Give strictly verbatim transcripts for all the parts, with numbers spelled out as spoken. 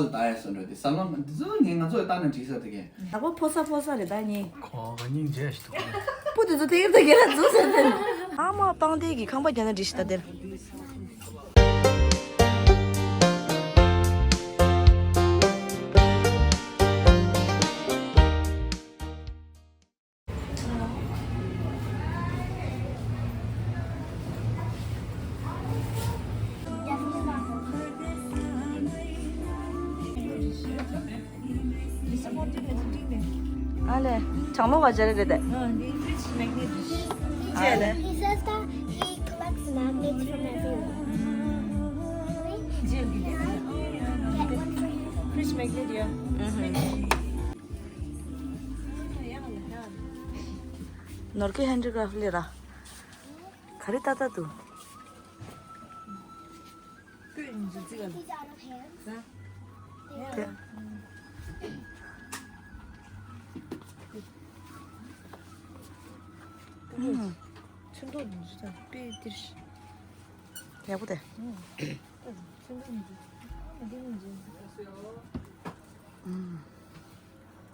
ལ་ད་ཡ་སོ་འགྲོ་དེ་ས་ལམ་འདི་ཚོ་ངས་ང་ཚོ་ལ་བཏང་ན་འགྲིག་ས་དེ་གས། ལག་པ་ཕོ་ས་ཕོ་ས་རེད་ད་ཉིན། ཁོ་ག་སྙིང་རྗེ་ཞིག་འདུག་སྤུ་དེ་ཚོ་ཐེ་གེར་ཐེ་གེར་ལ་འཛུགས་ཟེར་ཏེ། ཨ་མ་སྤང་སྡེ་གི་ཁང་པ་རྒྱ་ན་འགྲིག་ཤི་ད་དེར། ཨ་ལེ། གྲང་མོ་ག་ཅར་རེད་དེ། He says that he collects magnets from everywhere. Get one for you. ནོར་ཁེ་ཧན་ཌི་ཀ་རབ་ལས་ར། ག་རེ་ཏག་ཏག་འདུག He's out of hand. ད། ཨུམ། ཚོན་མདོག་འདི་ཚོ་དང་དཔེ་འདིར། ཡག་པོ་དེ། ཨུམ། ཚོན་མདོག་འདི་ཚོ། ཨ་མ་འདི་མི་འཇིགས། ཨུམ།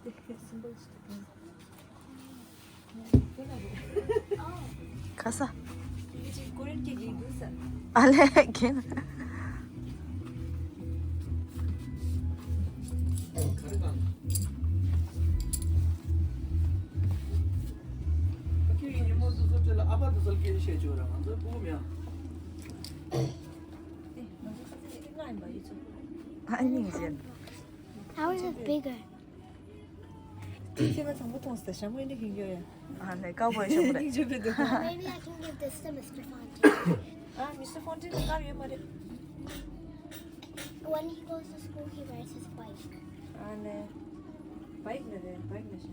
དེ་སིམ་པལ་ཞིག་ཏུ། ཁ་ས། ཨ་ལེ་ཁྱེད། ཨ་ནི་ཅན། Ours is bigger. ཁྱེད་ང་དང་པོ་མཐོང་སྟེ་ཞྭ་མོ་འདི་ཁྱེད་ཡོད་ཡ། ཨ་ནི་ཀའོ་བོའི་ཞྭ་མོ་རེད། སྙིང་རྗེ་བོ་འདུག Maybe I can give this to Mister Fontaine. ཨ། Mister Fontaine་ལ་དཀར་ཡོད་མ་རེད། When he goes to school, he rides his bike. ཨ་ནི། བྷའིག་ལ་རེད། བྷའིག་ལ་ཞིག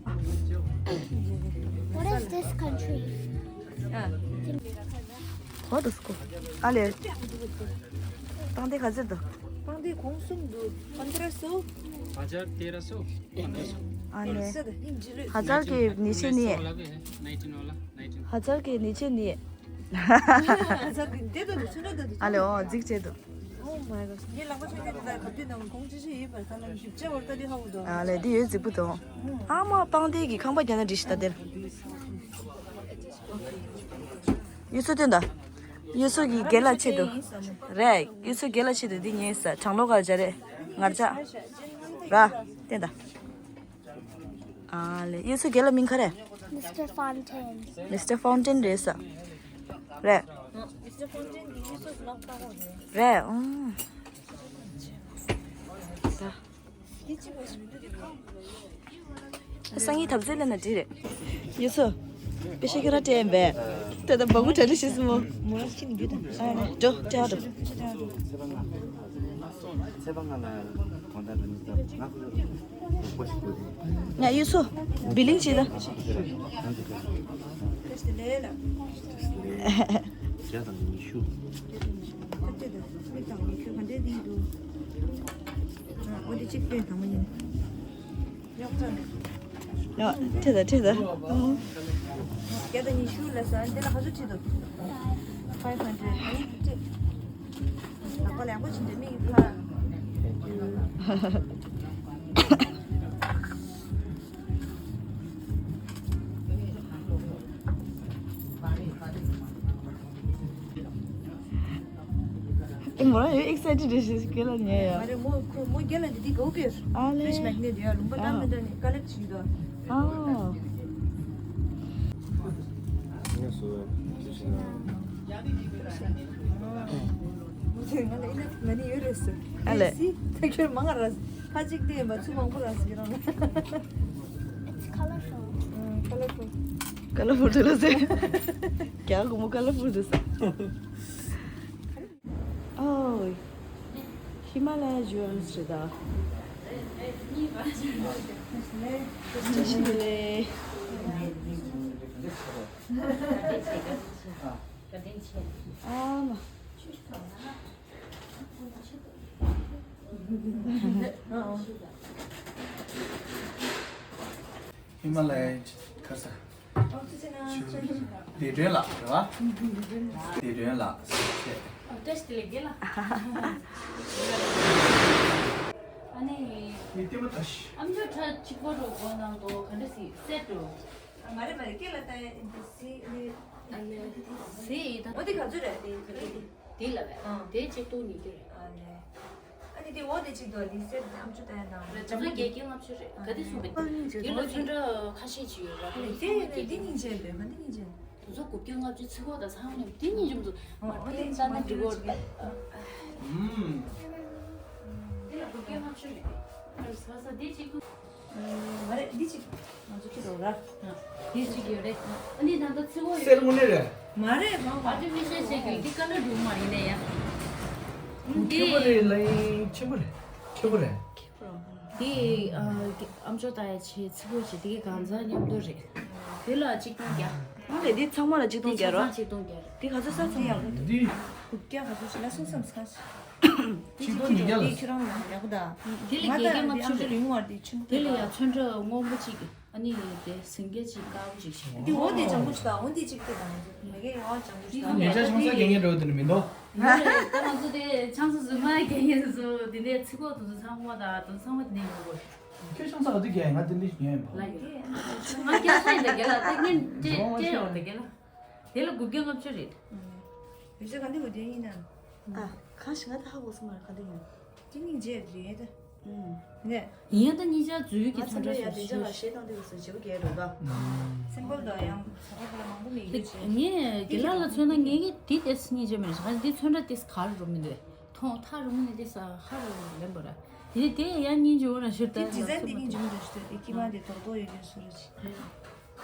What is this country? ཨ། གོ་འདུག་སྐོ། ཨ་ལེ། སྤང་སྡེ་ག་ཚོད་འདུག་སྤང་སྡེ་གོང་གསུམ་འདུག Pandrah so. हजार तेह्र सौ पन्ध्र सौ। ཨ་ལེ། ཧ་ཛར་གྱི་ཉི་ཤུ་ནི། नाइटिन वाला भी है, नाइटिन वाला, नाइटिन। ཧ་ཛར་གྱི་ཉི་ཤུ་ནི། ཨ་ལེ། འོ་གཟིགས་བྱེད་དུ། Oh my gosh. ངའི་ལག་པ་ཆུང་ཆུང་དེ་དག་གབ་དུས་ནང་གོང་ཆེ་ཤོས་ཡིན་པར་ཁ་ལམ་ཞིབ་ཆ་བར་ལྟ་དུས་ཧ་གོ་འདུག་ཨ་ལེ། འདི་ཡོད་གཟིགས་པོ་དང་། ཨ་མ་སྤང་སྡེ་གི་ཁང་པ་རྒྱ་ན་འདྲི་ཞིག་ད་དེར། ཡུལ་ཚོ་སྟོན་ད། ཡུལ་ཚོ་གི་རྒན་ལགས་ཆེད་དུ། རེད། ཡུལ་ཚོ་རྒན་ལགས་ཆེད་དུ་འདི་ཉོས་ས། གྲང་ལོ་ག་རེ་རེད། ངར་ལྕགས། ར། སྟོན་ད། ཨ་ལེ། ཡུལ་ཚོ་རྒན་ལགས་མིང་ག་རེ། Mister Fontaine. Mister Fontaine་རེད་ས། རེད། རེད། ཨང་། ད། སང་ཉིན་འཐབ་རྩོད་ལས་ན་འགྲིག་རེད། ཡུལ་ཚོ། པེ་ཤ་ཁྱོད་རང་སྤྲད་ཡིན་པས། ད་ལྟ་སྦ་ཁུག་གྲ་སྒྲིག་བྱེད་སྲིད་མོ། མོ་རང་ཁྱིམ་འདི་དང་། འགྲོ་སྤྲད་འགྲོ། ང་ཡུལ་ཚོ། བི་ལིང་བྱེད་ད། བརྒྱ་དང་ཉི་ཤུ། ཡོ། ཁྲིད་ད་ཁྲིད་ད། བརྒྱ་དང་ཉི་ཤུ་ལ་ཟ། འདི་ལ་ག་ཚོད་ཁྲིད་འདུག Five hundred། ཨ་ནི་ཁྲིད། ལག་པ་ལེགས་པོ་བྱིན་འདྲ་མིག་ཕ། ཨེ་མོ་རང་ཡོད་ཨེག་སའི་ཊེཌ་རེད་ཞེས་སྐད་ལ་ཉན་ཡ། མ་རེད་མོ་ཁོ་མོ་རྒན་ལ་འདི་འདི་དགའ་བོ་དཔེར། ཨ་ལེ། Fridge magnet་ཡ་ལུང་པ་ཨ། བཏང་མི་འདྲ་ནི་ཀ་ལེག་བྱེད་ཀྱི་འདུག་ཨ། ངས་སུ་ཁྱེད་ཤི་ན། མོ་ཚོས་ང་ལ་ཨེ་ན་ང་ནི་ཡོད་རེད་ཟེར། ཨ་ལེ། སི་ད་ཁྱོད་མང་ར་ཧ་ཅིག་དེ་མ་ཚུ་མང་པོ་ར་ཟེར་རང་ལ། It's colorful. ཨ། ཀ་ལར་ཕུལ། ཀ་ལར་ཕུལ་དུ་ལ་ཟེར། རྒྱ་གུ་མོ་ཀ་ལར་ཕུལ་དུ་ཟེར། ཨོ། ཧི་མ་ལ་ཡ་ཇུ་ཝེལ་སི་རེད་ད། ཨ་མ། ཧི་མ་ལ་ཡའི་ཁ་ས། བདེ་སྒྲོན་ལགས་རེད་བ། བདེ་སྒྲོན་ལགས་ཟེར་བྱས། མི་ལྟད་མོ་ལྟ་ཤི། ཨ་མཆོག་ཁྲ་གཅིག་པོ་འགྲོ་དགོས་ནང་དུ་ག་འདྲ་སི་སེ་ཊི་འགྲོ། ཨ་མ་རེད་མ་རེད། སྐེ་ལ་ལྟ་ཡ་འདི་སི་འདི། ཨ་ལེ། སི་ཡི་ད། འོ་འདི་ག་ཚོད་རེད་འདི་ག་ཚོད་འདི། འདི་ལ་བས། ཨང་། དེ་གཅིག་སྟོང་ཉིས་བརྒྱ་རེད། ཨ་ལེ། ཨ་ནི་འདི་འོ་དེ་གཅིག་འདུག་འདི་སེ་ཊི་ཨ་མཆོག་ལྟ་ཡ་དང་། ལ་ཇ་མ་བརྒྱད་བརྒྱ་ལྔ་བཅུ་རེད། ག་དེ་སོང་བས། འདི་ལ་ཚོན་ཁྲ་ཁ་ཤས་ཅིག་ཡོད་ར། ཨ་ནི་འདི་འདི་སྙིང་རྗེ་འདོད་མ་འདི་སྙིང་རྗེ། དེ་ཚོ་དགུ་བརྒྱ་ལྔ་བཅུ་ཚིག་གོ་དང་ཚང་མ་འདི་གཉིས་འཇོམས་ཚོ། ཨོ་ཨོ་དེ་དེ་ལྟ་ན་འགྲིག་གོ། ཨུམ། དེ་ལ་དགུ་བརྒྱ་ལྔ་བཅུ་རེད། ཨ་རེ་ས་ས་དེ་གཅིག་མ་རེད་འདི་གཅིག་ང་ཚོ་ཁྱི་རོགས་ར། དེ་གཅིག་ཡོད་རེད། ཨ་ནི་ད་ལྟ་ཚིག་གོ་ཡོད། སེར་མོ་ནི་རེད། མ་རེད་མ་ཨ་ཏི་ཕི་ཤལ་ཆེ་གི་འདི་ཀ་ལ་འགྲོ་མ་ཡིན་ནས་ཡ། དགུ་བརྒྱ་ལྔ་བཅུ་རེད། ལ་ཡིན་ཆེན་པོ་རེད། ཆེན་པོ་རེད། དེ་ཨ་ཨ་མཆོག་ལྟ་ཡ་ཆེ་ཚིག་གོ་ཆེ་དེ་གི་གང་ཟག་མཉམ་དུ་རེད། དེ་ལ་གཅིག་སྟོང་བརྒྱ། ཨ་ལས་འདི་ཚང་མ་ལ་གཅིག་སྟོང་བརྒྱ་རོ། གཅིག་སྟོང་བརྒྱ་རེད། འདི་ག་ཚོད་ས་ཚང་མ་ལ། འདི་དགུ་བརྒྱ་ག་ཚོད་ཞིག་ལ་སོང་སམ་སྐར། གཅིག་སྟོང་ཉིས་བརྒྱ་ལ། འདི་ཁྱོད་རང་ལ་ཡག་པོ་ད། དེ་ལ་ང་བརྒྱད་བརྒྱ་ལྟ་ལྔ་བཅུ་ཡོད་རེད། ཡོང་བ་འདི་ཆུང་དེ་ལ་ཡ་ཚོན་ཁྲ་སྔོན་པོ་གཅིག་ཨ་ནི་དེ་སེང་གེ་གཅིག་དཀར་པོ་གཅིག་བྱས། འདི་འོ་འདི་ལྗང་གུ་ཞིག་དང་འོ་འདི་གཅིག་དེ་དང་མེ་གེ་ཡོང་བ་ལྗང་གུ་ཞིག་དང་། ཉེ་ཆར་ཆང་ས་རྒྱག་མཁན་འགྲོ་དེ་ནི་མི་འདུག་ཡོད་རེད། ད་ང་ཚོ་དེ་ཆང་ས་རྫུན་མ་རྒྱག་མཁན་ཚོ་དེ་འདྲའི་ཚིག་གོ་དེ་ཚོ་ཚང་མ་དང་དེ་ཚོ་ཚང་མ་དེ་ནས་ཡོང་དགོས། ཁྱོད་ཆང་ས་འོ་དེ་རྒྱག་ཡིན་ང་དེ་འདྲ་ཞིག་ཉོས་ཡིན་པ། ལ་ཡིན། ང་རྒྱག་ས་ཡིན་ད་རྒྱག་ལ་ལྟ་མཁན་སྤྲད་སྤྲད་ཡོང་ད་རྒྱག་ལ། དེ་ལ་དགུ་བརྒྱ་ལྔ་བཅུ་རེད། ཡོད་ཚད་ག་འདི་གོ་དེ་ཡིན་ན། ཨ། གང་ཞིག་ང་ད་ཧ་གོ་སོང་མ་རེད་ག་འདི་ཡིན། དེ་སྙིང་རྗེ་རེད་ད། ནས། ཡིན་ད་གཉིས་ཆ་འཛུལ་གྱི་ཚོན་ཁྲ་སོ་སོའི་ཞེ་དང་དེ་སོ་བྱེད་པོ་རྒྱལ་རོ་ད། སིམ་པལ་དང་ཡང་ས་ཁ་ཁ་ལ་མང་པོ་མི་ཡོད་ཅེས། ངས་དགེ་ལགས་ལ་མཚོན་ན་ངས་ཀྱི་དེ་ཏེས་སྙིང་རྗེ་མེད་རེད། ང་འདི་ཚོན་ཁྲ་ཏེས་གར་རུ་མི་འདུག་མཐོང་ཐག་རུ་མི་ནི་ཏེས་ཧ་རུ་ལེན་པ་ར། དེ་དེ་ཡང་སྙིང་རྗེ་བོ་ར་ཤོར་ད་དེ་ཌི་ཛའིན་དེ་སྙིང་རྗེ་མོ་རེད་ཤོར་དེ་ཀི་མ་དེ་དོག་དོག་ཡོད་ཀྱི་སུ་རེད་ཅེས།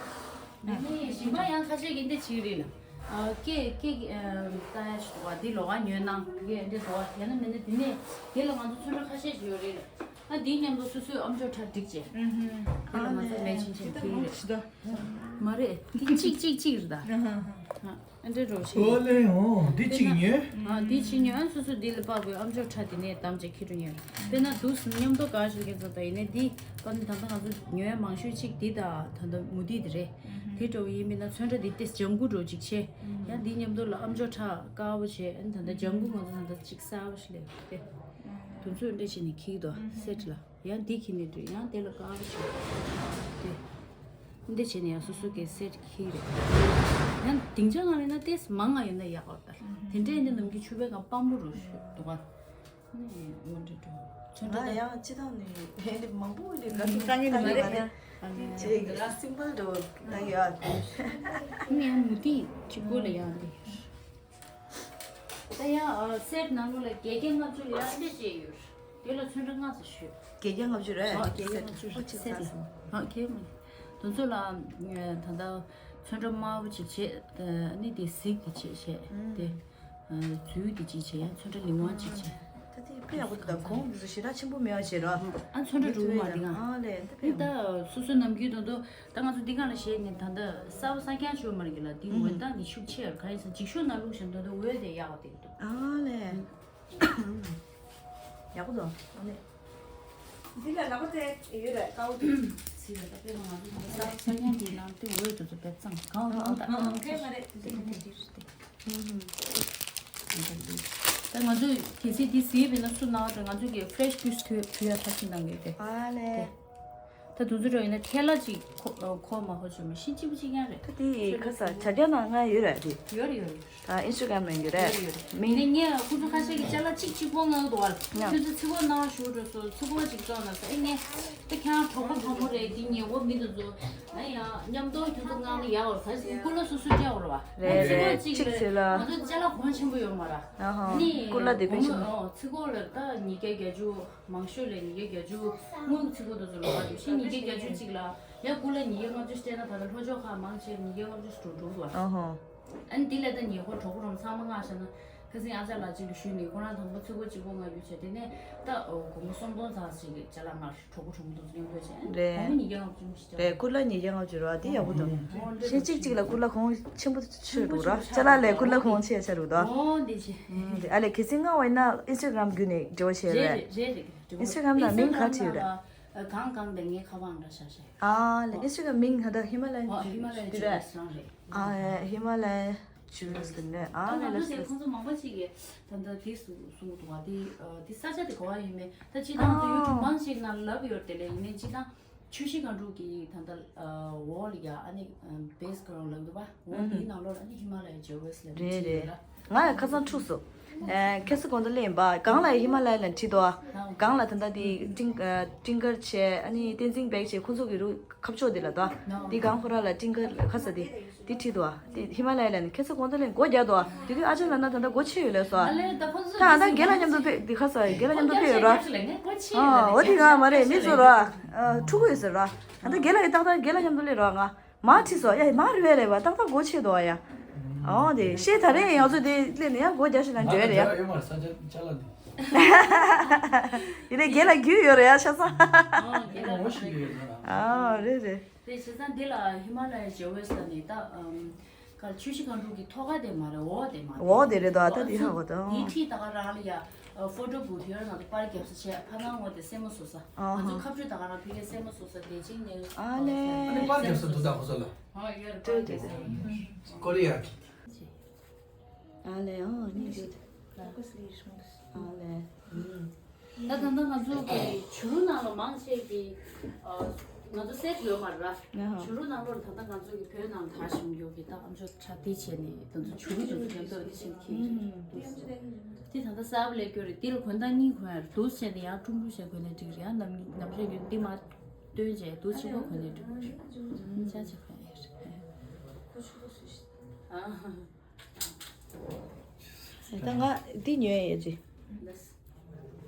ཨ་ནི་གཞན་པ་ཡང་ཁ་ཤས་ཀྱིས་འདི་བྱེད་ཀྱི་རེད་ལ། ཨ་སྐད་སྐད་ཀྱི་ཨ་ལྟ་ཡ་ཞིག་འདུག་བ། འདི་ལོགས་ཀ་ཉོས་ན་ངས་འདི་འདུག་བ། ཡང་ན་མིན་ན་འདི་ནས་དེ་ལ་ང་ཚོ་ཚོན་ཁྲ་ཁ་ཤས་ཤིག་ཡོད་རེད་ལ། ཨ་འདིའི་མཉམ་དུ་སོ་སོའི་ཨམ་ཅོག་ཁྲ་སྒྲིག་བྱས། ཨ་ལས་དེ་ལ་ང་ཚོ་མེ་ཆིན་ཆིན་ཁྱེར་ཡོད་རེད། མ་རེད། འདི་གཅིག་གཅིག་གཅིག་རེད་ད། ཨ་འདྲ་འགྲོ་ཞིག་ཨོ་ལེ་ཨོ་འདི་གཅིག་ཉོས། ཨ་འདི་གཅིག་ཉོས། ཨ་སོ་སོ་འདི་ལ་དཔག་པའི་ཨམ་ཅོག་ཁྲ་དེ་ནས་བདམས་བྱས་ཁྱེར་འགྲོ་ཉོས། དཔེར་ན་འདུག་སེ་མཉམ་དུ་ག་ཞིག་ཁྱེར་ཚོ་ད་ཡིན་ནའི་འདི་ཨ་ནི་ད་ལྟ་ང་ཚོ་ཉོས་མང་ཤོས་གཅིག་འདི་དང་ད་ལྟ་མུ་ཏིག་དེ་རེད། དེ་འདྲ་བོ་ཡིན་མིན་ན་ཚོན་ཁྲ་འདི་ཏེས་ལྗང་གུ་འདྲ་བོ་གཅིག་བྱས། ཡང་འདི་མཉམ་དུ་ལ་ཨམ་ཅོག་ཁྲ་དཀར་པོ་བྱས། ཨ་ནི་ད་ལྟ་ལྗང་གུ་ང་ཚོ་ད་ལྟ་གཅིག་གསར་པ་ཞིག་སླེབས་ཏེ། དུས་ཚོད་འདྲ་བྱས་ནས་འཁྱེར་གྱི་འདུག་སེ་ཊི་ལ། ཡང་འདི་ཁྱེར་ནས་འགྲོ། ཡང་དེ་ལ་དཀར་པོ་བྱས་ཏེ། འདི་བྱས་ནས་ཡང་སོ་སོ་གི་སེ་ཊི་ཁྱེར་རེད། ཡང་སྡིངས་ཆ་ནང་ལ་ཡིན་ན་ཏེས་མང་ང་ཡོད་ན་ཡག་པ་ལྟར། དེ་འདྲ་ཡིན་ན་ནམ་རྒྱུན་ཕྱུ་པའི་སྒང་སྤམ་པོ་རུ་ཞུ་འདུག་ག་ནས་འོ་འདྲ་འགྲོ། ཚོན་ཁྲ་ང་ད་ཡང་སྤྱི་བཏང་ནས་ཧེ་འདི་མང་པོ་འདི་ག་ཚོད་ད་ངས་ནི་མ་རེད་ཡ། ཅེས་ང་སིམ་པལ་འགྲོ་ད་ཡ། ངས་མུ་ཏིག་གཅིག་པོ་ལ་ཡང་འདི། ད་ཡང་སེ་ཊི་ནང་ལོགས་ལ་བརྒྱད་བརྒྱ་ལྔ་བཅུ་ལ་ཡང་འདི་བྱས་ཡོད། དེ་ལ་ཚོན་ཁྲ་ལྔ་ཙམ་ཞུས། བརྒྱད་བརྒྱ་ལྔ་བཅུ་རེད། ཨ་བརྒྱད་བརྒྱ་ལྔ་བཅུ་རེད། སེ་ཊི་ཨ་ཁེ་མ་དེ་ཚོ་ལ་ད་ལྟ་ཚོན་ཁྲ་དམར་པོ་ཅིག་བྱས། ནི་དེ་གཟིག་དེ་བྱས་བྱས་དེ། རྫུས་དེ་གཅིག་བྱས། ཡང་ཚོན་ཁྲ་ལིང་བ་གཅིག་བྱས། ད་དེ་དཔེ་ཡག་པོ་འདུག་ད་གོང་དེ་ཚོ་ཞེ་དྲག་ཆེན་པོ་མེད་པ་བྱས་རོ། ཨ་ཚོན་ཁྲ་འགྲོ་གི་མ་འདི་གང་། ཨ་ལས་ད་དཔེ་ཡག་པོ། ད་སོ་སོའི་ནམ་རྒྱུན་དང་དུ་ད་ང་ཚོ་འདི་གང་ལ་བཞེས་ནས་ད་ལྟ་གསར་པ་གསར་རྐྱང་བྱུང་མ་རེད་ལ། འདི་འོད་མདངས་འདི་ཤུགས་ཆེ་ཡོད། གང་ཡིན་ཟེར་ན་འགྱིག་ཤོག་ནང་བླུགས་བཞིན་ད་ལྟ་འོད་དེ་ཡག་པ་དེ་འདུག་ཨ་ལས། ཡག་པོ་འདུག་ཨ་ལས། འདི་ལ་ལག་པ་དེ་ཡོད་རེད་དཀར་པོ་དེ། ཚིག་ལ་ད་དཔེ་མ་ང་ཚོ་གསར་པ་གསར་རྐྱང་འདིའི་ནང་དུ་འོད་དེ་ཚོ་དཔེ་གཙང་གང་འདུག་ཨ་ད་ཨ་ཨ་ཁེ་མ་རེད་དེ་ཚོ་ཁེ་མ་རེད། ད་ང་ཚོས་གལ་སྲིད་འདི་གཟིགས་པ་ཡིན་ན་སུ་ན་བ་དང་ང་ཚོ་གི་ཕི་རེ་ཤི་ཇུས་ཕུལ་ཕུལ་ཡ་མཐའ་གཅིག་གནང་གི་ཡོད་དེ། ཨ་ལས། ད་དུང་ཚོ་འགྲོ་ཡིན་ན་ཐལ་ལ་ཅིག་ཁོ་ཁོ་མ་ཧོ་ཆུ་མི་ཤིན་གཅིག་པུ་གཅིག་ཡང་རེད། ད་དེ་ཁ་ས་བྱ་རྒྱ་ནང་ང་ཡོད་རེད་དེ། ཡོད་རེད་ཡོད་རེད། ཨ་ཨིན་སི་ཊ་གྷ་རམ་ནང་ཡོད་རེད། ཡོད་རེད་ཡོད་རེད། མིང་། ནས་ངས་ཁོ་ཚོ་ཁ་ཤས་ཀྱི་ཅ་ལག་གཅིག་གཅིག་པོ་ང་འདུག་བ། ཡང་ཁྱོད་ཚོ་ཚིག་གོ་ནང་ཞུ་འགྲོ་སོ་ཚིག་གོ་ཅིག་བཙོང་ན་ས་ཨེ་ངས་ད་ཁྱེད་རང་གྲོགས་པོ་བུ་མོ་རེད་དེ་ཉེ་བོ་མི་འདུག་ཚོ། ཨ་ཡང་མཉམ་དུ་ཁྱོད་ཚོ་ངང་ནས་ཡག་བར་ཁ་ཞིག་ཀུ་ལ་སོ་སོ་སྤྲད་བར་བ། རེད་ཚིག་གོ་རེད་གཅིག་ཅིག་ལ་ཚེ་ལ། ང་ཚོ་ཅ་ལག་གོང་ཆེན་པོ་ཡོད་མ་ར། ཨ་ཧོ་ནི་ཀུ་ལ་དེ་དཔེ་ཆེན་པོ། ཚིག་གོ་ལ་ད་ཉིས་བརྒྱ་བརྒྱད་ཅུ། མང་ཤོས་ལ་ཉིས་བརྒྱ་བརྒྱད་ཅུ། དངུལ་ཚིག་གོ་དེ་ཚོ་ལ་བ་དུ་ཤི་ཉིས་བརྒྱ་བརྒྱད་ཅུ་གཅིག་ལ། ཡང་ཀུ་ལ་ཉིས་བརྒྱ་ལྔ་བཅུ་སྤྲད་ན་ད་ལྟ་ལྷོ་ཕྱོགས་ཁག་མང་ཆེ་ཉིས་བརྒྱ་ལྔ་བཅུ་ཞིག་འགྲོ་འགྲོ་འདུག་ཨ། ཨ་ནི་འདི་ལས་ད་ཉེ་ཧོ་གྲོགས་པོ་རོམ་ཚང་མ་མངགས་བྱས་ན་ཁ་སང་ཨ་ཅག་ལགས་གཅིག་ལ་ཞུས་ནས་ཁོ་རང་དང་པོ་ཚིག་གོ་གཅིག་པོ་མངགས་རྒྱུ་བྱས་དེ་ནས་ད་སྒོར་མོ་སུམ་སྟོང་ཙམ་ཞིག་གི་ཅ་ལག་མངགས། གྲོགས་པོ་གྲོགས་མོ་དེ་ཚོ་མཉམ་དུ་བྱས། རེད། གོང་མ་ཉིས་བརྒྱ་ལྔ་བཅུ་མི་ཞིག་རེད། ཀུ་ལ་ཉིས་བརྒྱ་ལྔ་བཅུ་རེད་བ། དེ་ཡག་པོ་འདུག་ཨོ་འདྲ་ཤིང་གཅིག་གཅིག་ལ་ཀུ་ལ་གོང་ཆེན་པོ་ཆེ་འདུག་ར། ཅ་ལག་ལས་ཀུ་ལ་གོང་ཆེ་ཆེ་འདུག་ད། ཨོ་འདི་ཆེ། ཨ་ལས་གལ་སྲིད་མངགས་པ་ཡིན་ན་ཨིན་སི་ཊ་གྷ་རམ་བརྒྱུད་ནས་འབྲེལ་བ་བྱེད་རེད། རེད་རེད་རེད། ཨིན་སི་ཊ་གྷ་རམ་ལ་མིང་ག་བྲིས་ཡོད་རེད། གང་གང་དེ་ངའི་ཁ་པར་འདྲ་ཤག་ཤག་ཨ་ལས་ཨིན་སི་ཊ་གྷ་རམ་མིང་ཧ་ད་ཧི་མ་ལ་ཡན། ཨོ་ཧི་མ་ལ་ཡན་འདི་རེད། ཇུ་ཨེས་རང་རེད། ཨ་ཧི་མ་ལ་ཡན། ཞུ་རེས་ཀྱི་ནས་ཨ་ད་ནས་ང་ཚོ་ལས་དེ་ཁོང་ཚོ་མང་པོ་ཅིག་གིས་ད་ལྟ་དེ་གསུང་གསུང་གི་འདུག་བ། དེ་ཨ་དེ་ས་ཆ་དེ་ག་བ་ཡིན་མིན་ད་སྤྱིར་བཏང་དུ་ཡུ་ཊུབ་མང་ཞིག་ནང་ལབ་ཡོད་དེ་ལས་ཡིན་ནའི་སྤྱིར་བཏང་ཆུ་བཞི་སྒང་དྲུག་གི་ད་ལྟ་ཨ་འོག་ལ་ཡ་ཨ་ནི་ཨ་base ground་ལབ་འདུག་བ། འོག་དེའི་ནང་ལོགས་ལ་ཨ་ནི་ཧི་མ་ལ་ཡའི་ཇེ་ཝེས་ལབ་རེད་ཅིག་ཡོད་རེད། ལ། ང་ཡང་ཁ་སང་འཁྲུགས་སོང་། ཨེ་ཁ་སང་དགོང་དག་ལས་ཡིན་པ་གང་ལ་ཡ་ཧི་མ་ལ་ཡ་ལ་ཁྲིད་དོ། གང་ལ་ད་ལྟ་དེ་ཀྲིང་ཨ་ཀྲིང་ཀར་བྱས་ཨ་ནི་བསྟན་འཛིན་བེག་བྱས་ཁོ་ཚོ་གི་རུ་ཁ་ཕྱོགས་དེ་ལ་དོ། དེ་གང་ཁོ་ར་ལ་ཀྲིང་ཀར་ཁ་ས་དེ་དེ་ཁྲིད་དོ། དེ་ཧི་མ་ལ་ཡ་ལ་ནི་ཁ་སང་དགོང་དག་ལས་སྒོ་རྒྱག་དོ། དེ་དུས་ཨ་ཅག་ལ་ན་ད་ལྟ་སྒོ་ཕྱེ་ཡོད་ལས་སོ། ད་ཨ་ད་རྒན་ལ་མཉམ་དུ་ཕེབས་དེ་ཁ་ས་རྒན་ལ་མཉམ་དུ་ཕེབས་ཡོད་ར། ཨ་འོ་དེ་ག་མ་རེད་མི་ཚོ་ར། ཨ་ཕྲུ་གུ་ཡོད་ཟེར་ར། ད་ལྟ་རྒན་ལ་ཡི་ཏག་ཏག་རྒན་ལ་མཉམ་དུ་སླེབས་ར་ང་། མ་ཁྲིད་སོ་ཡ་མ་རེད་བས་ལས་བ་ཏག་ཏག་སྒོ་ཕྱེ་དོ་ཡ། ཨོ་དེ་ཤེས་ད་རེས་ཡང་ཚོ་དེ་སླེབས་ནས་ཡང་སྒོ་རྒྱག་ཤེས་ན་འགྲོ་ཡ་རེད་ཡ། ཡོད་མ་རེད་ས་ཆ་ཅ་ལག་འདི། ཡིན་ནའི་རྒན་ལ་རྒྱུས་ཡོད་རེད་ཡ་ཤ་ཚ། ཨོ་རེད་རེད། དེ་བྱས་ཙང་འདི་ལ་ཧི་མ་ལ་ཡའི་ཇེ་ཝེས་ལ་ནི་ད་ཨམ་ག་ཆུ་བཞི་སྒང་དྲུག་གི་ཐོག་ཁ་དེ་མ་རེད་འོག་དེ་མ་རེད། འོག་དེ་རེད་དོ་ཨ་ད་དེ་ཧ་གོ་དོ། དེའི་འཁྲིས་ད་ག་རང་ལ་ཡ་ཨ་ཕོ་ཊོ་བུ་ཐི་ཡོད་ན་དུ་པར་རྒྱབ་ས་བྱས་ཕ་ནང་ངོ་དེ་སེན་མོ་བཟོ་ས། ང་ཚོ་ཁ་བརྗོད་ད་ག་རང་ཕ་གིའི་སེན་མོ་བཟོ་ས་དེ་ཅིག་ནས་ཨ་ལེ། ཨ་ནི་པར་རྒྱབ་ས་འདུག་ད་ཁོ་ཚོ་ལ། ཨ་ཡོད་རེད་པར་རྒྱབ་ས། ཀོ་རི་ཡ་གི། ཨ་ལེ་ཨོ་ནི་ཡོད། ཨ་ལེ། ད་ད་ལྟ་ང་ཚོ་གི་བྱུ་རུ་ནང་ལ་མང་ཆེ་གི་ཨ་ང་ཚོ་སེ་ཊི་ཡོད་མ་རེད་ར། བྱུ་རུ་ནང་ལོགས་ད་ལྟ་ང་ཚོ་གི་བོད་ནང་ལ་དར་བཞིན་ཡོད་གི་ད་ཨ་མཆོག་ཕྱག་དེ་བྱས་ནས་ད་ཚོ་བྱུ་རུ་དེ་ཚོ་དེ་བཞིན་གྱི་དེ་ད་ལྟ་གསར་པ་ལས་སྐྱོ་རེད། དེ་ལ་གོན་ད་གཉིས་གོན་ཡ་རེད། དུ་བྱས་ནས་ཡང་ཀྲུང་ཀྲུང་བྱས་གོན་ནས་འགྲིག་རེད། ཡང་ནམ་ནམ་རྒྱུན་གྱི་འདི་མ་སྟོན་བྱས་དུ་ཆེན་པོ་གོན་ནས་འགྲིག་རེད། ཅ་ཆ་གོན་ཡ་རེད། ཨ། ད་ང་འདི་ཉོས་ཡོད་ཅི།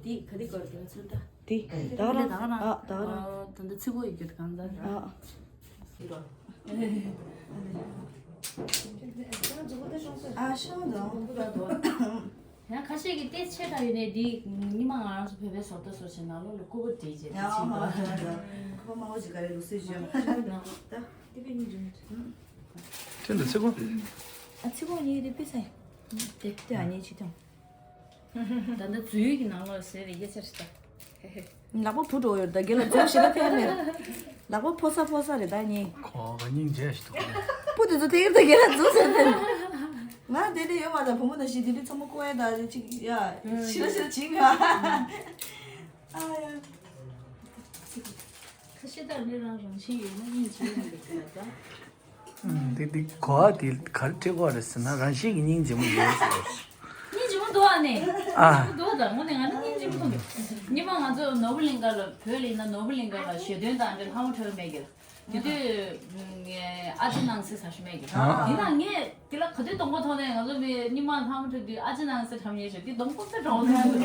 འདི་ག་དེ་གོ་རེད་ཚོད་ད། འདི་ད་ག་རང་ད་ག་རང་ཨ་ད་ག་རང་། ད་འདི་ཚིག་གོ་ཡོད་རྒྱུ་གང་ད། ཨ། ཨ་ཤོང་དང་། ཡང་ཁ་ཤས་ཀྱིས་ལྟས་ཆེ་དྲགས་ཡོད་ནས་འདི་ཉི་མ་ང་རང་ཚོ་བོད་པའི་བཟོ་ལྟ་བཟོ་བྱས་ནང་ལོགས་ལ་ཀུ་ཀུ་བྲིས་བྱས་ཡང་འདི་ཕྱིན་ཨ་པ། ཁོ་མང་པོ་ཞིག་ག་རེ་ལུགས་སྲོལ་བྱས་ད། དེ་པའི་གཉིས་རེད། ཁྱོད་འདི་ཚིག་གོ་ཨ་ཚིག་གོ་གཉིས་དེ་པི་ས་ཡིན། དེ་དེ་ཨ་ནི་ཆི་ཐོང་། ད་ལྟ་འཛུལ་གྱི་ནང་ལོགས་ཟེར་བའི་དབྱེ་ཚར་ཞིག་ད། ལག་པ་བུ་འགྲོ་ཡོད་ད་རྒན་ལགས་འཛུལ་ཞེ་ན་ཕན་མེད། ལག་པ་ཕོ་ས་ཕོ་ས་རེད་ད་ཉིན། ཁོ་ག་སྙིང་རྗེ་ཞིག་འདུག་སྤུ་དེ་ཚོ་དེ་གིར་ད་རྒན་ལགས་འཛུལ་ཟེར་ཏེ། ང་དེ་འདྲ་ཡོད་མ་ད་བུ་མོ་ད་ཞིག་དེ་འདྲ་ཚང་མ་ཀོ་ཡ་ད་ཅིག་ཡ་ཤི་ར་ཤི་ར་བྱིང་ཡ། ཨ་ཡ། ཁ་ཤས་ད་ནི་རང་རང་བཞིན་ཡོད་ན་སྙིང་རྗེ་མོ་འདུག་ད། འདི་འདི་གོ་བ་འདི་ག་རེ་འཁྲིད་དགོས་རེད་ཟེར་ན་རང་བཞིན་གྱི་སྙིང་རྗེ་མོ་ཡོད་ཟེར། སྙིང་རྗེ་མོ་འདུག་ཨ་ནི། ཨ། སྙིང་རྗེ་མོ་འདུག་ད་དངོས་གནས་ང་ནི་སྙིང་རྗེ་མོ་འདུག་ཉི་མ་ང་ཚོ་ནོར་བུ་གླིང་ག་ལ་བོད་ལ་ཡིན་ན་ནོར་བུ་གླིང་ག་ལ་ཞལ་འདོན་དང་འབྲེལ་ལྷ་མོ་འཁྲབ་མེད་ཀྱི། དེ་དུས་ངས་ཨ་ཅེ་ནང་སེ་ཟ་ཞུ་མེད་ཀྱི། ཨ། དེ་ན་ངས་དེ་ལ་ག་དུས་གདོང་པ་མཐོང་ནས་ང་ཚོ་མི་ཉི་མ་ལྷ་མོ་འཁྲབ་དུས་ཨ་ཅེ་ནང་སེ་འཁྲབ་མཁན་ཞིག་དེ་གདོང་པ་དཔེ་གྲོགས་འདུག་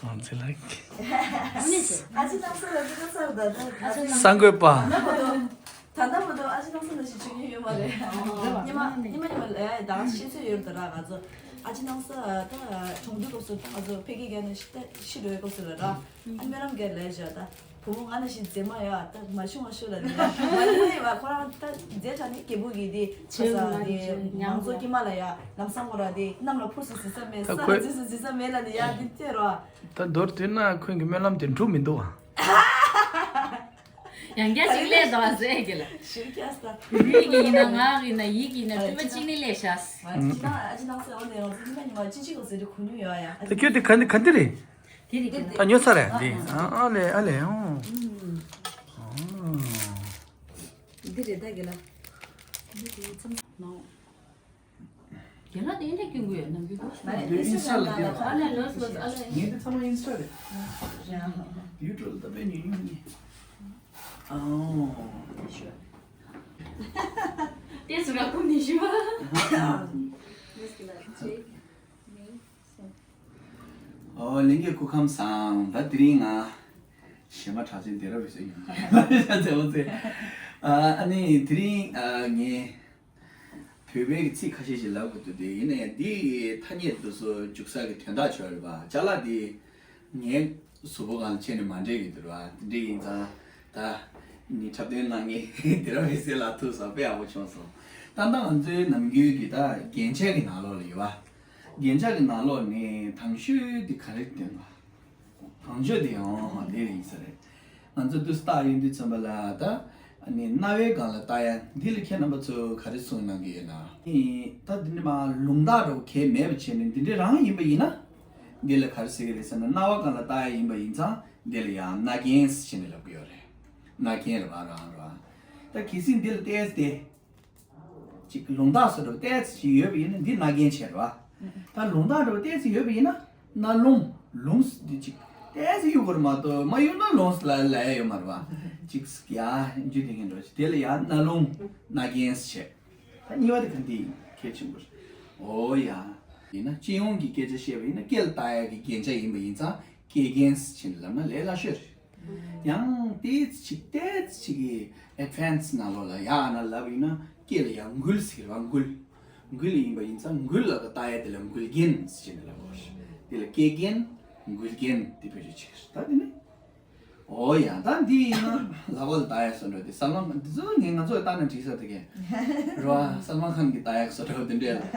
ཨ་ཅེ་ལགས། ཨ་ཅེ་ནང་སེ་ལ་དེ་ག་ཚར་ད་ད་ཨ་ཅེ་ནང་སེ། གསར་འགོད་པ། ད་ལྟ་བར་དུ་ཨ་ཅེ་སྣང་ས་ནང་བཞིན་བྱེད་མཁན་ཡོད་མ་རེད། ཉི་མ་ཉི་མ་ཉི་མ་ལ་ད་ཤེས་ཚོད་ཡོད་རེད་ད་ར། ང་ཚོ་ཨ་ཅེ་སྣང་ས་ད་གྲོང་སྡེ་སྐབས་སུ་ད་ང་ཚོ་ཕ་གི་རྒན་ནས་ཤི་ད་ཤི་འགྲོ་བའི་སྐབས་སུ་ལ་ར། ཨ་སྨོན་ལམ་རྒན་ལས་བཞག་ད་བུ་མོ་ང་ནང་བཞིན་མཛེས་མ་ཡོད་ད་མ་བྱུང་བ་ཤོད་ལ་ནི་མ་ཡིན་ན་ཡོད་པ་ཁོ་རང་ད་མཛེས་ཆགས་ནི་རྒད་པོ་གི་དེ་ཁ་ས་དེ་མང་ཚོགས་དཀྱིལ་མ་ལ་ཡ་ལམ་སང་ངོ་ར་དེ་གནམ་ལ་འཕུར་སུ་ཟི་ས་མེད་ས་ལ་འཛུལ་སུ་ཟི་ས་མེད་ལ་ནི་ཡ་དེ་བལྟས་རོ། ད་མདོར་བསྡུས་ན་ཁོང་གི་སྨོན་ལམ་དེ་འགྲུབ་མི་འདུག་ཨ། ཡང་བསྐྱར་ཞིག་སླེབས་དང་ཟེར་གི་ལ། ཞིག་སྐྱར་ས། ལུས་ཀྱི་ཡིན་ན་ངག་གི་ཡིན་ན་ཡིད་ཀྱི་ཡིན་ན་སྤྲུལ་པ་གཅིག་ནི་སླེབས་ཤག་ཨ་ཅི་ན་ཨ་ཅི་ན་ཟེར་འོ་ནས་ང་ཚོ་ཉི་མ་ཉི་མ་ཅི་ཅི་གོ་ཟེར་དུ་གོ་མྱོང་ཡོད་ཡ། ད་ཁྱོད་དེ་ག་འདི་ག་འདི་རེད། དེ་རེད་དེ། ད་ཉོ་ས་རེད་འདི། ཨ་ཨ་ལེ་ཨ་ལེ་ཨོ། འདི་རེད་ད་གི་ལ། འདི་དེ་ཚང་མ། རྒན་ལགས་དེ་ཨིན་སྐྱོན་གྱི་ཡོད་ནམ་རྒྱུན་དུ། མ་རེད། ཨིན་སི་ཊ་ལ་བསྟན་པ། ཨ་ལས་ལོས་ལོས་ཨ་ལས། ངས་འདི་ཚང་མ་ཨིན་སི་ཊ་རེད། ཡུ་ཊུབ་ལ་ད་དཔེ་ཉུང་ཉུང་ཡིན། ཨོ། ཏེ་སུ་ར་ཀུན་ནི་ཞུ་བ། ཨོ་ལྷན་རྒྱས་སྐུ་ཁམས་བཟང་། ད་དེ་རིང་ང་གཞས་མ་གྲགས་ཅན་དེ་ར་བའི་སེ་ཉོ་ཨ་ནི་དེ་རིང་ཨ་ངས། བོད་པའི་གི་ཚིག་ཁ་ཤས་ཤིག་ལབ་དགོས་འདུག་དེ་ཡིན་ནའི་འདི་ཐ་སྙད་དུ་སོ་འཇུག་ས་གི་དོན་དག་ཆོག་རེད་པ། ཅ་ལག་འདི་ངའི་གཟུགས་པོ་སྒང་ལ་ཁྱེད་ནི་མ་འདྲེས་ཡོད་འདུག་ར། དེ་འདྲ་ཡིན་ཙང་ད་ནི་འཁྲབ་སྟོན་གནང་མཁན་དེ་ར་བའི་སེ་ལ་ཐུག་སོང་དཔེ་ཡག་པོ་བྱུང་སོང་། ད་ལྟ་ང་ཚོའི་ནམ་རྒྱུན་གི་ད་རྒྱན་ཆ་གི་ནང་ལོགས་ལ་ཡོད་པ། རྒྱན་ཆ་གི་ནང་ལོགས་ནས་དང་ཤོས་འདི་ག་རེ་སྟོན་པ། གང་བྱོས་དེ་ཡང་དེ་རེད་ཡིན་ས་རེད། ང་ཚོ་དུས་རྟག་ཡིན་དུས་ཙམ་པ་ལ་ད་ ཨ་ནི་རྣ་བའི་སྒང་ལ་ལྟ་ཡ་འདི་ལ་ཁྱེད་རྣམ་པ་ཚོས་ག་རེ་གསུང་གནང་གི་ཡོད་ན། ཨ་ནི་ད་འདི་འདྲ་མ་ལུང་རྟགས་འདྲ་བོ་གལ་མེད་པ་བྱས་ནས་འདི་འདྲ་རང་ཡིན་པ་ཡིན་ན། འདི་ལ་ག་རེ་ཟེར་གི་རེད་ཟེར་ན། རྣ་བ་སྒང་ལ་ལྟ་ཡ་ཡིན་པ་ཡིན་ཙང་འདི་ལ་ཡང་རྣ་རྒྱན་ཟེར་ནས་ལབ་ཀྱི་ཡོད་རེད། རྣ་རྒྱན་རེད་པ། རང་རེད་པ། ད་གལ་སྲིད་འདི་ལ་ལྟས་ཏེ། ཅིག་ལུང་རྟགས་བཟོ་འདྲ་བོ་ཏོག་ཙམ་ཅིག་ཡོད་པ་ཡིན་ན་འདི་རྣ་རྒྱན་བྱས་རེད་པ། ད་ལུང་རྟགས་འདྲ་བོ་ཏོག་ཙམ་ཡོད་པ་ཡིན་ན་རྣ་ལུང་། ལུང་འདི་ཅིག་ཏོག་ཙམ་གཡུག་དགོས་རེད་མ་གཏོགས་མ་གཡུག་ན་ལུང་ལ་ལབ་ཡ་ཡོད་མ་རེད་པ། ཅིག་ཡ་འཇུ་དེ་གིན་འགྲོ་ཅིག་དེ་ལ་ཡ་རྣ་ལུང་། རྣ་རྒྱན་བྱས། ད་གཉིས་པ་དེ་ག་འདི་ཡིན། གལ་ཆེན་པོ་རེད། འོ་ཡ། ཡིན་ན་སྤྱི་ཡོངས་ཀྱི་སྐད་ཆ་བཤད་པ་ཡིན་ན་སྐད་ལ་བཏགས་ཡ་གི་རྒྱན་ཆ་ཡིན་པ་ཡིན་ཙང་སྐད་རྒྱན་ཟེར་ནས་ལབ་ན་ལས་སླ་ཤོས་རེད། ཡང་ཏོག་ཙམ་ཅིག་ཏོག་ཙམ་ཅིག་གི་ཨེཌ་ཝན་སི་ནང་ལོགས་ལ་ཡག་ན་ལབ་ཡིན་ན་སྐད་ལ་ཡང་འགུལ་ཟེར་བ། འགུལ། འགུལ་ཡིན་པ་ཡིན་ཙང་འགུལ་ལ་ག་བཏགས་ཡ་དེ་ལ་འགུལ་རྒྱན་ཟེར་ནས་ལབ་དགོས་རེད། དེ་ལ་སྐད་རྒྱན། འགུལ་རྒྱན་དེ་བེད་སྤྱོད་བྱེད་ཀྱི་རེད། ད་དེ་ནི། འོ་ཡ། ད་འདི་ཡིན་ན་ལག་པ་ལ་བཏགས་ཡ་བཟོ་འདྲ་དེ་སལ་མན། འདི་ཚོ་ངས་ང་ཚོ་ལ་བཏགས་ན་འགྲིག་ས་དེ་གས་རེད་པ། སལ་མན་ཁཱན་གྱིས་བཏགས་ཡ་བཟོ་འདྲ་བ་དེ་འདྲས་ལ།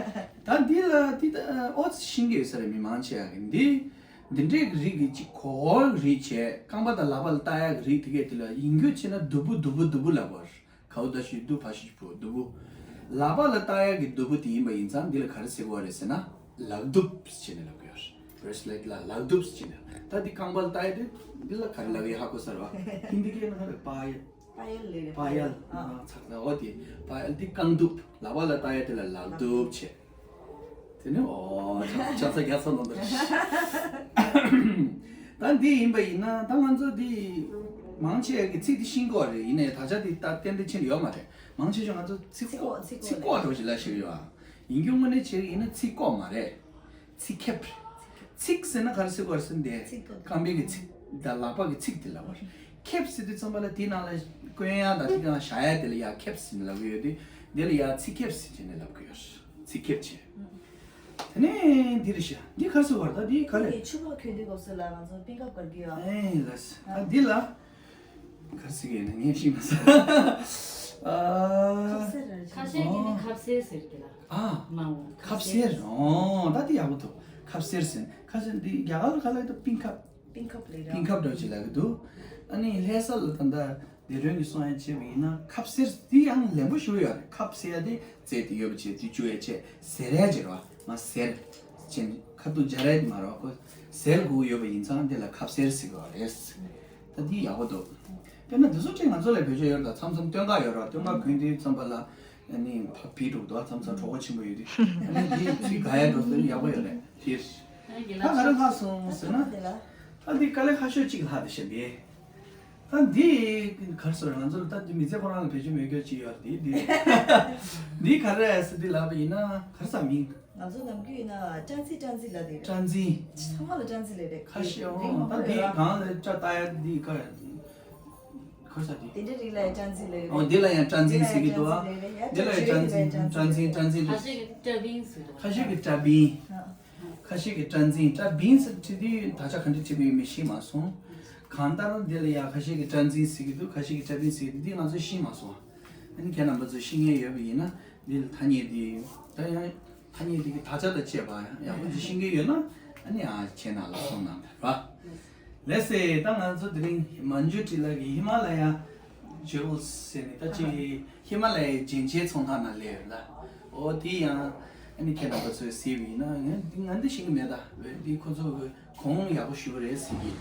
ད་འདི་ལ་འདི་ད་ཨོ་ཙི་ཤེས་ཀྱི་ཡོད་ས་རེད། མི་མང་ཆེ་བ་གིས་འདི། འདི་འདྲའི་གི་རིགས་ཀྱི་ཅིག་གོ་གོར་གྱི་རིགས་བྱས། རྐང་པ་དང་ལག་པ་ལ་བཏགས་ཡག་གི་རིགས་དེ་གས་དེ་ལ་ཡིན་རྒྱུ་བྱས་ན་དུ་བུ་དུ་བུ་དུ་བུ་ལབ་པ་རེད། གའུ་ད་ཤི་དུ་བ་ཤི་བུ་དུ་བུ། ལག་པ་ལ་བཏགས་ཡག་གི་དུ་བུ་དེ་ཡིན་པ་ཡིན་ཙང་འདི་ལ་ག་རེ་ཟེར་གྱི་ཡོད་རེད་ཟེར་ན། ལག་གདུབ་ཟེར་ནས་ལབ་ཀྱི་ཡོད་རེད། བྷེ་རེ་སི་ལེཊ་ལ་ལག་གདུབ་ཟེར་ནས། ད་འདི་རྐང་པ་ལ་བཏགས་ཡག་དེ་འདི་ལ་ག་རེ་ལབ་ཡག་ཧ་གོ་ས་རེད་པ། ཧིན་དི་སྐད་ནང་ག་རེ། པ་ཡལ། པ་ཡལ་ལབ་རེད། པ་ཡལ། པ་ཡལ། ཨ་ཚ་ཚ། འོ་དེ་པ་ཡལ་དེ་རྐང་གདུབ། ལག་པ་ལ་བཏགས་ཡག་དེ་ལ་ལག་གདུབ་བྱས། དེ་ནི་འོ་ཆ་ཆ་ས་རྒྱ་ས་ལོ་འདི། ད་འདི་ཡིན་པ་ཡིན་ན་ད་ང་ཚོ་འདི་མང་ཆེ་གི་ཚིག་འདི་ཤེས་ཀྱི་ཡོད་རེད། ཡིན་ནའི་དག་ཆ་འདི་ད་ཏན་ཏན་ཕྱིན་ཡོད་མ་རེད། མང་ཆེ་ཤོས་ང་ཚོ་ཚིག་ཚིག་ཀོ་ཚིག་ཚིག་ཀོ་ཀོ་འདྲ་བོ་ཞིག་ལབ་ཤེས་ཀྱི་ཡོད་ཨ། ཡིན་རྒྱུ་དངོས་གནས་བྱས་ཡིན་ན་ཚིག་ཀོ་མ་རེད། ཚིག་ཁེབས། ཚིག་ཟེར་ན་ག་རེ་ཟེར་དགོས་རེད་ཟེར་ན་དེ་ཚིག་ཀོ། རྐང་པའི་གི་ཚིག་དང་ལག་པ་གི་ཚིག་དེ་ལབ་པ་རེད། ཁེབས་ཟེར་དུས་ཙམ་པ་ལ་དེའི་ནང་ལ་བསྐོན་ཡག་དང་དེ་གང་བཞག་ཡག་དེ་ལ་ཡ་ཁེབས་ཟེར་ནས་ལབ་ཀྱི་ཡོད་དུས། དེ་ལ་ཡ་ཚིག་ཁེབས་ཟེར་བྱས་ནས་ལབ་ཀྱི་ཡོད་རེད། ཚིག་ཁེབས་བྱས། དེ་ནས་འདི་རེད་ཤག་འདི་ག་རེ་ཟེར་བ་རེད། ད་འདི་ག་རེ། འདི་ཕྱུ་པ་གྱོན་དུས་སྐབས་སུ་ལ་ང་ཚོ་པིང་ཀབ་དགར་གྱི་ཡོད། ཨེ་ལགས། ད་འདི་ལ་ག་རེ་ཟེར་གྱི་ཡིན་ན་ངས་ཤེས་མ་སོང་། ཨ། ཁ་ཟས་རེད། ཁ་ཤས་ཀྱིས་ནི་ཨོ། ཁབ་སེར་ཟེར་གྱི་ལ། ཨ། མ་འོ་ཁབ་སེར། ཨོ་ད་འདི་ཡག་པོ་འདུག་ཁབ་སེར་ཟེར། ཁ་ཤས་འདི་རྒྱ་གར་ལ་ག་ལབ་ད། པིང་ཀབ། པིང་ཀབ་ལབ་ར། པིང་ཀབ་འདྲ་བོ་ཅིག་ལབ་ཀྱི་འདུག་ཨ་ནི་ལྷ་ས་ལ་ད་ལྟ་སྡེ་དྲུང་གིས་གསུང་ཡ་བྱས་པ་ཡིན་ན་ཁབ་སེར་འདི་ཡང་ལེན་པོ་ཞེ་པོ་ཡོད་རེད། ཁབ་ཟེར་ཡ་དེ་རྫས་དེ་ཡོད་པ་བྱས་དེ་བཅུག་ཡ་བྱས་ཟེར་ཡ་བྱས་རེད་པ། མ་ཟེར་བྱས་ཁ་ཐུག་སྦྱར་ཡ་དེ་མ་རེད་པ། ཁོ་ཟེར་དགོས་ཀྱི་ཡོད་པ་ཡིན་ཙང་འདི་ལ་ཁབ་སེར་ཟེར་གྱི་ཡོད་རེད། ད་འདི་ཡག་པོ་འདུག་དཔེར་ན་འདི་ཚོ་ཅིག་ང་ཚོ་ལ་བེད་སྤྱོད་ཡོད་རེད། ད་མཚམས་མཚམས་སྟོད་འགག་ཡོད་རེད་པ། སྟོད་འགག་གྱོན་དུས་ཙམ་པ་ལ་ཨ་ནི་ཕ་བི་འགྲོ་འདུག་མཚམས་མཚམས་གྲོད་ཁོག་ཆེན་པོ་ཡོད་དུས། ཨ་ནི་འདི་ཚིག་དགའ་ཡ་འགྲོ་དུས་ཡག་པོ་ཡོད་རེད། དེ་ད་ག་རེ་ལྷག་སོང་ཟེར་ན། ད་འདི་དཀའ་ལས་ཁག་ཤོས་གཅིག་ལྷག་འདུག་ཤག་འདི། ད་འདི་ག་རེ་ཟེར། ང་ཚོར་ད་འདི་མི་ཚེ་ཁོ་རང་ལ་བེད་སྤྱོད་མེད་རྒྱུ་ཅིག་ཡོད་རེད། འདི་འདི་འདི་ག་རེ་ཟེར་འདི་ལབ་པ་ཡིན་ན་ག་རེ་ཟེར་མིང་། ང་ཚོ་ནམ་རྒྱུན་ཡིན་ན་སྐྲ་འཛིན་སྐྲ་འཛིན་ལབ་རེད། སྐྲ་འཛིན། ཚང་མ་ལ་སྐྲ་འཛིན་ལབ་རེད། ཁ་ཤས། ཨོ་ད་འདི་གང་ལ་སྐྲ་བཏགས་ཡ་འདི་ག་ག་རེ་ཟེར་འདི། དེ་འདྲ་རིགས་ལ་ཡང་སྐྲ་འཛིན་ལབ་ཡོད་རེད། ཨོ་འདི་ལ་ཡང་སྐྲ་འཛིན་ཟེར་གྱི་འདུག་ཨ། འདི་ལ་ཡང་སྐྲ་འཛིན། སྐྲ་འཛིན། སྐྲ་འཛིན། ཁ་ཤས་ཀྱིས་སྐྲ་བིན་ཟེར་འདུག་ཁ་ཤས་ཀྱིས་སྐྲ་བིན། ཨ། ཁ་ཤས་ཀྱིས་སྐྲ་འཛིན། སྐྲ་བིན་ཟེར་བྲིས་དུས་དག་ཆ་ག་འདྲ་བྲིས་པ་ཡིན་མིན་ཤེས་མ་སོང་། གང་ལྟར་འདི་ལ་ཡང་ཁ་ཤས་ཀྱིས་སྐྲ་འཛིན་ཟེར་གྱི་འདུག་ཁ་ཤས་ཀྱིས་སྐྲ་བིན་ཟེར་གྱི་འདུག་འདི་ང་ཚོས་ཤེས་མ་སོང་། ཨ་ནི་ཁྱེད་རྣམ་པ་ཚོས་ཤེས་མཁན་ཡོད་པ་ཡིན་ན་འདི་ལ་ཐ་སྙད་འདི་ད་ཡང་ཐ་སྙད་འདི་གི་དག་ཆ་དང་བཅས་པ་ཡག་པོ་ཅིག་ཤེས་མཁན་ཡོད་ན་ཨ་ནི་ཨ་ཁྱེད་ནང་ལ་གསུང་གནང་དང་ར། ལགས་སེ། ད་ང་ཚོ་དེ་རིང་མན་ཇུ་ཊི་ལགས་ཀྱི་ཧི་མ་ལ་ཡ་ཇུ་ཝེལ་ཟེར་ནས་ད་ཅིག་ཧི་མ་ལ་ཡའི་རྒྱན་ཆའི་ཚོང་ཁང་ནང་སླེབས་ཡོད་ལ། འོ་དེ་ཡང་ཨ་ནི་ཁྱེད་རྣམ་པ་ཚོས་གཟིགས་པ་ཡིན་ན་ང་འདི་ང་འདི་ཤེས་ཀྱི་མེད། ད་འོ་འདི་ཁོ་ཚོ་གི་གོང་ཡག་པོ་ཞེ་པོ་རེད་ཟེར་གྱི།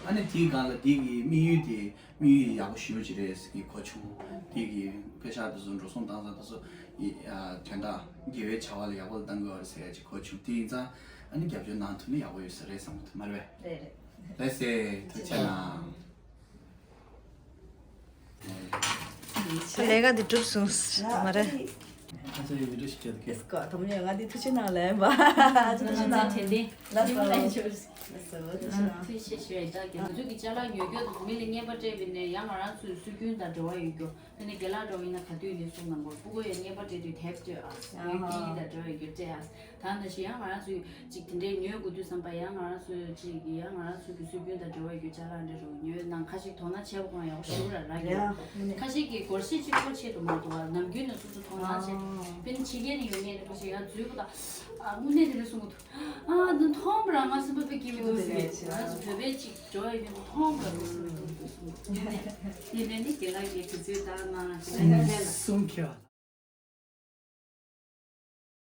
ཨ་ནི་དེའི་སྒང་ལ་འདི་གི་དམིགས་ཡུལ་དེ་དམིགས་ཡུལ་ཡག་པོ་ཞེ་པོ་ཅིག་རེད་ཟེར་གྱི་གོ་བྱུང་། འདི་གི་པེ་ཤག་དེ་ཚོ་འགྲོ་སོང་བཏང་ས་དེ་ཚོ་ཡི་ཨ་དོན་དག་དགེ་བའི་བྱ་བ་ལ་ཡག་པོ་ལ་བཏང་དགོས་པ་རེད་ཟེར་ཡ་ཅིག་གོ་བྱུང་། དེ་ཡིན་ཙང་ཨ་ནི་རྒྱབ་སྐྱོར་གནང་ཐུབ་ན་ཡག་པོ་ཡོད་ས་རེད་བསམ་གྱི་འདུག་མ་རེད་པས། རེད་རེད། ལགས་སེ། ཐུགས་རྗེ་གནང་། ལས་ཀ་འདི་གྲུབ་སོང་མ་རེད། ཁ་ཆེ་ཡི་མི་འདྲ་ཞིག་བྱས་འདུག་གས། ཨེས་ཀོ་དམ་ཉེ་ང་འདི་ཐུགས་རྗེ་གནང་ལན་པ། ཐུགས་རྗེ་གནང་། དྲན་རྟེན། ལགས་སོ། ལགས་སོ། ཐུགས་རྗེ་ཆེ་ཞུ་ཡ། ད་གི་ང་ཚོ་གི་ཅ་ལག་ཉོ་རྒྱུ་དང་མི་ལ་རྔན་པ་སྤྲད་པ་ནས་ཡང་ང་རང་ཚོའི་སྲོལ་རྒྱུན་དང་འབྲེལ་བ་ཡོད་རྒྱུ། དེ་ནས་དགེ་ལགས་འདྲ་བོ་ཡིན་ན་ག་དུས་ཡིན་ནའི་གསུང་གནང་དགོས། སྤུ་གུ་ཡ་རྔན་པ་སྤྲད་དུས་དེབ་སྤྲད་ཨ། ཡུལ་དེའི་དང་འབྲེལ་བ་ཡོད་རྒྱུ་སྤྲད་ཨ། ད་ནང་བཞིན་ཡང་ང་རང་ཚོས་ཅིག་དེ་འདྲའི་ཉོ་དགོས་དུས་ཙམ་པ་ཡང་ང་རང་ཚོས་ཅིག་ཡང་ང་རང་ཚོ་གི་སྲོལ་རྒྱུན་དང་འབྲེལ་བ་ཡོད་རྒྱུ་ཅ་ལག་འདྲ་རུ་ཉོས་ན་ཁ་ཤས་དོ་སྣང་བྱེད་པ་ཁོང་ཡག་པོ་ཞེ་པོ་ར་རག་གི་ཡོད། ཁ་ཤས་ཀྱིས་སྒོར་གཞས་གཅིག་པོ་ཆེད་དུ་མ་གཏོགས་ནམ་རྒྱུན་ནས་སོ་སོ་དོ་སྣང་བྱེད། དཔེར་ན་ཕྱི་རྒྱལ་ནས་ཡོང་མཁན་རེད་པ་ཞིག་ཡར་འཛུལ་པ་དང་ཨ་དངོས་གནས་དེ་འདྲ་གསུང་གི་འདུག་ཨ་འདི་མཐོང་བ་རང་ང་སེམས་པ་དཔེ་སྐྱིད་པོ་འདུག་ཟེར། ང་ཚོ་བོད་པའི་གཅིག་འགྲོ་ཡི་མིན་མཐོང་བ་རང་ང་སེམས་པ་སྐྱིད་པོ་འདུག་གསུང་གི་འདུག་དེ་ནས་ནི་རྒན་ལགས་ཀྱིས་དུས་ཚོད་བཏང་གནང་། རྒན་ལགས་ཀྱིས་ལན་ལ། གསུང་ཁྱེར་བ།